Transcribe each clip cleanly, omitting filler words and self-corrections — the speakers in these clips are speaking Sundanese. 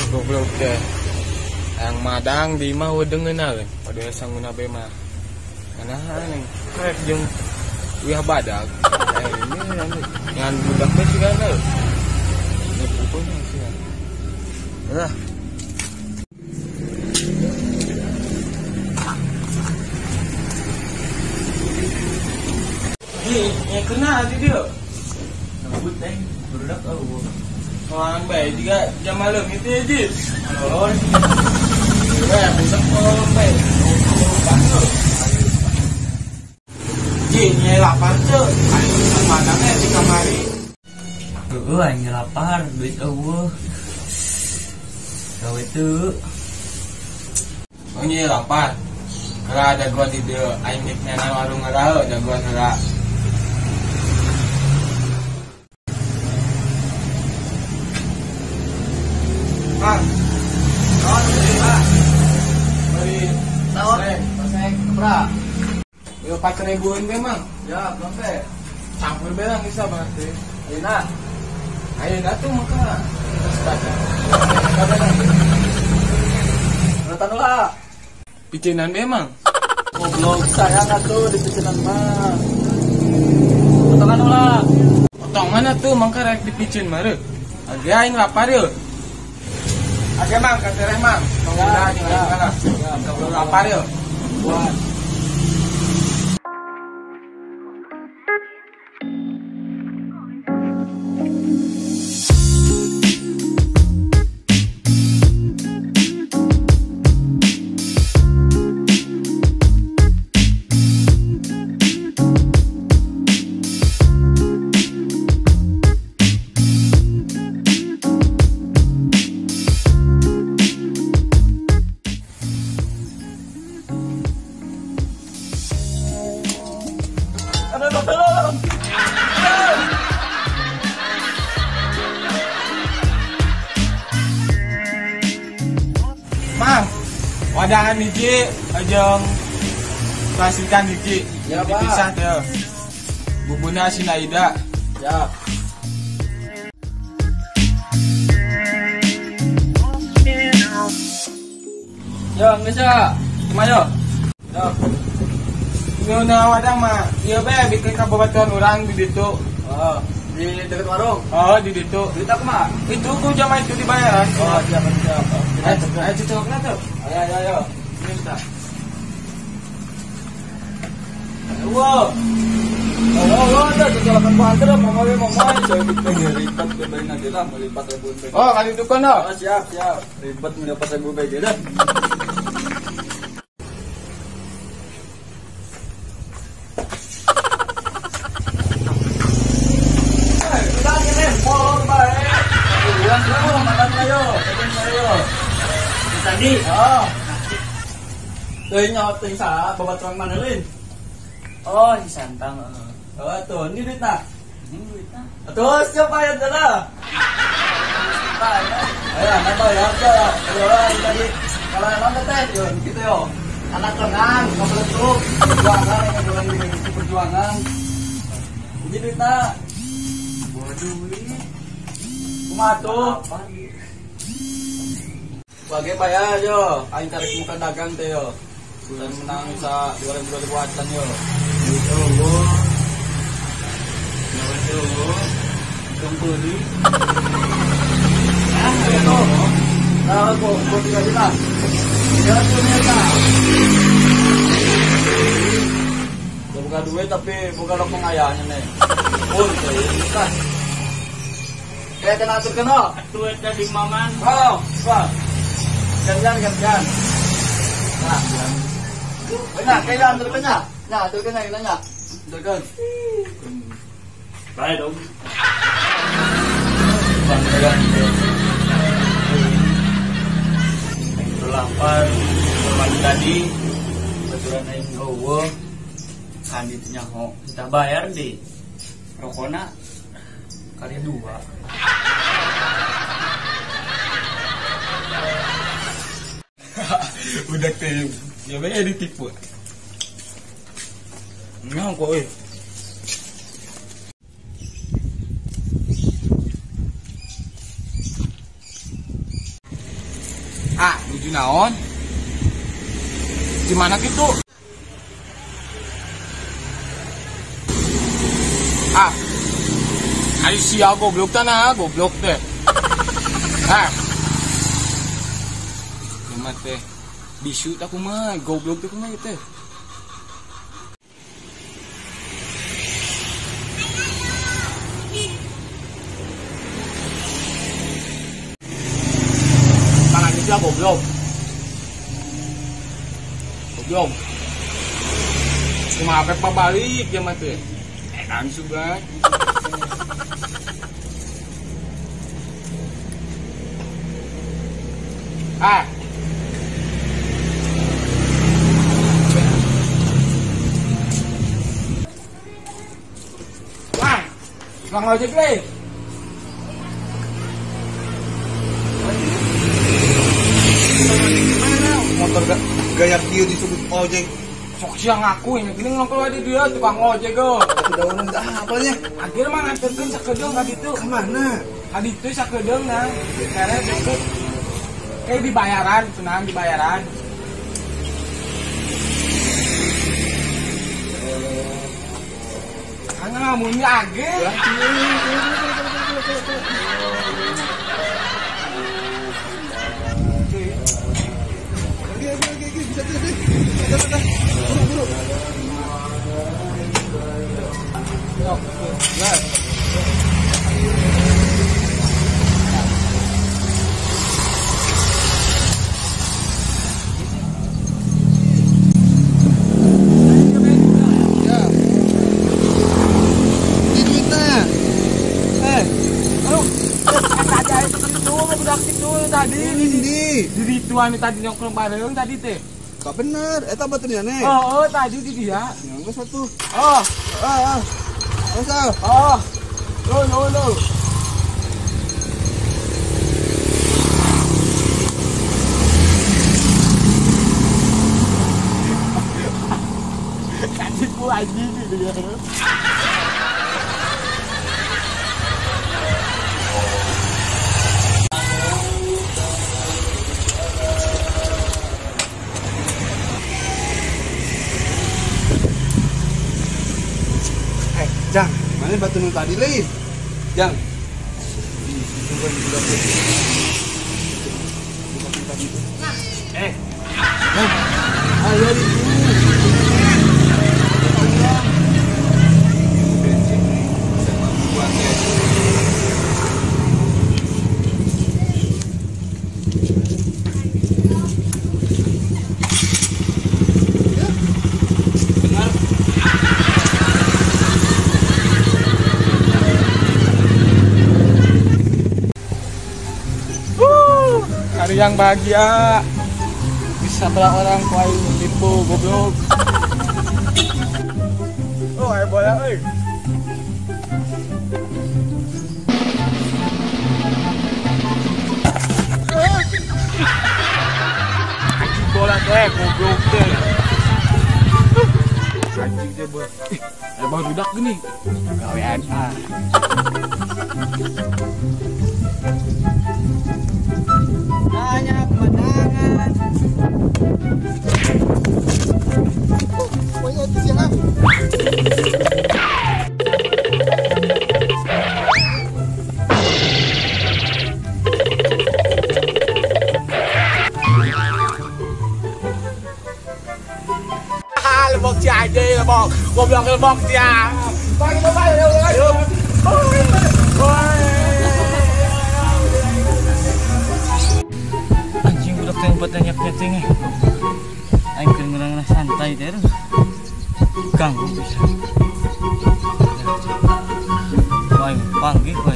Goblok teh. Yang madang di mah wedengeuna we. Padahal sanguna be mah. Kanahan rek jeung uyah badag. Ngan budak teh sigana. Pokoknya sih. Lah. Ih, yang kena di dia. Ngebut teh, budak eueuh. Soangan bae juga jam malam itu ya, Ji. Lolon. Weh, budak lolon bae. Ji, nyai lapar teu. Aing madangnya di kamari. Heueuh, aing lapar, duit eueuh. Gawe teu. Oh, nyai lapar. Kala jagoan di dieu, aing nik nyanan warung heula, jagoan heula. Mang. Naon beli, Pak? Beli naon? Pasek kepra. Yo 4.000-an ge, Mang. Ya, berapa? Campur be lang bisa berarti. Ayeuna. Ayeuna tuh maka terus baca. Rotan ulah. Picenan be, Mang. Goblok sayang atuh di picenan mah. Potongan ulah. Potongan atuh mangka rek dipicen mah reuh. Age aing lapar yeuh. Oke Mang, katereh Mang. Udah tinggal ya. Lapar yuk. Buat. Mang, wadahan hiji jeung plastikan hiji. Ya, Pak. Dipisah teh. Bumbuna sinaida. Ya. Ya, geus ya. Kumaha yo? Ya. Ngeuna wadah mah, ieu bae bikin ka babaturan urang di ditu. Oh, di dekat warung. Oh, di ditu. Duit aku mah. Itu ku jama itu dibayaran. Oh, siap, siap. Ayo cocokna tuh. Ayo, ayo, ayo. Minta. Wow. Oh, ada cocolakan ku anter mau mau saya bikin ribet bebain aja lah, beli 4.000 BG. Oh, kali itu kan. Oh, siap, siap. Ribet beli 4.000 BG dah. Tadi oh teuing nyawa teuing saha babaturan mana lin? Oh, si Santang. Oh, tuh ini duitna. Ini duitna. Atuh siapa yang adalah? Ayo, nambah ya, ya. Ayo, tadi kalau nambah teh, yo gitu yo. Anak lengan, kebeletuk, perjuangan, yang di perjuangan. Ini duitna. Waduh, kumaha tuh? Wage bayar yo, aing tarik muka dagang teh yo. Dan menang sa 2000 acan yo. Itu lo. Itu lo. Tunggu di. Ah, itu. Nah, kok tidak jelas. Ya tuh nyata. Buka duit tapi bukan lo pengayanya nih. Pun tuh, kan. Kayak kena atur kena. Duit dari maman. Oh, wah. Gantian, gantian. Nah, banyak, kailan, terkena. Nah, terkena, kailannya. Terken. Baik dong. Aing lapar, pagi tadi, baturan aing eueuh. Kandit nyaho kita bayar deh. Rokona kali dua. Udah teh, ya bayar ditipu. Nyaho kok eh. Ah, nuju naon? Gimana gitu? Ah, ayo sia goblok tanah, goblok teh. Ah, cuma teh, bisu tak kumah, goblok teh kumah teh. Tangannya goblok. Goblok. Cuma apa balik ya mati. Langsung banget. Ah. Wah, bang ojek leh. Motor gaya kieu disebut ojek. Sok siang aku ini gini nongkrong di dia tukang ojek go. Udah urang ah apanya? Akhir mah nganterkeun sakedeung ka ditu. Ka mana? Ka ditu sakedeung nah. Karena itu kayak dibayaran, tenang dibayaran. Karena ngamunnya age. Diri tadi nongkrong bareng tadi teh. Gak bener, eta baturnya nih. Oh, tadi di dia. Yang satu. Oh, ah. Oh. No, no, no. Katipu anjing gitu ya. Jang, mana batu nu tadi leh? Jang. Eh. Ayo di. Hari yang bahagia bisa belah orang kuai menipu goblok. Oh, ayo bola euy. Anjing bola teh goblok teh. Anjing teh bola. Ih, ada barudak gini. Gawean ah. Banyak pemandangan. Pokoknya itu siang. Lebok si aja, lebok. Goblok lebok siang. Bagi bapak, ayo. Buat nanya-nanya aing keur ngeunang santai teh ganggu bisa. Wah, panggih wae.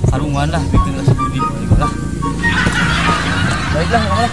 Karungan lah bikin rasa budi lah. Baiklah, lah.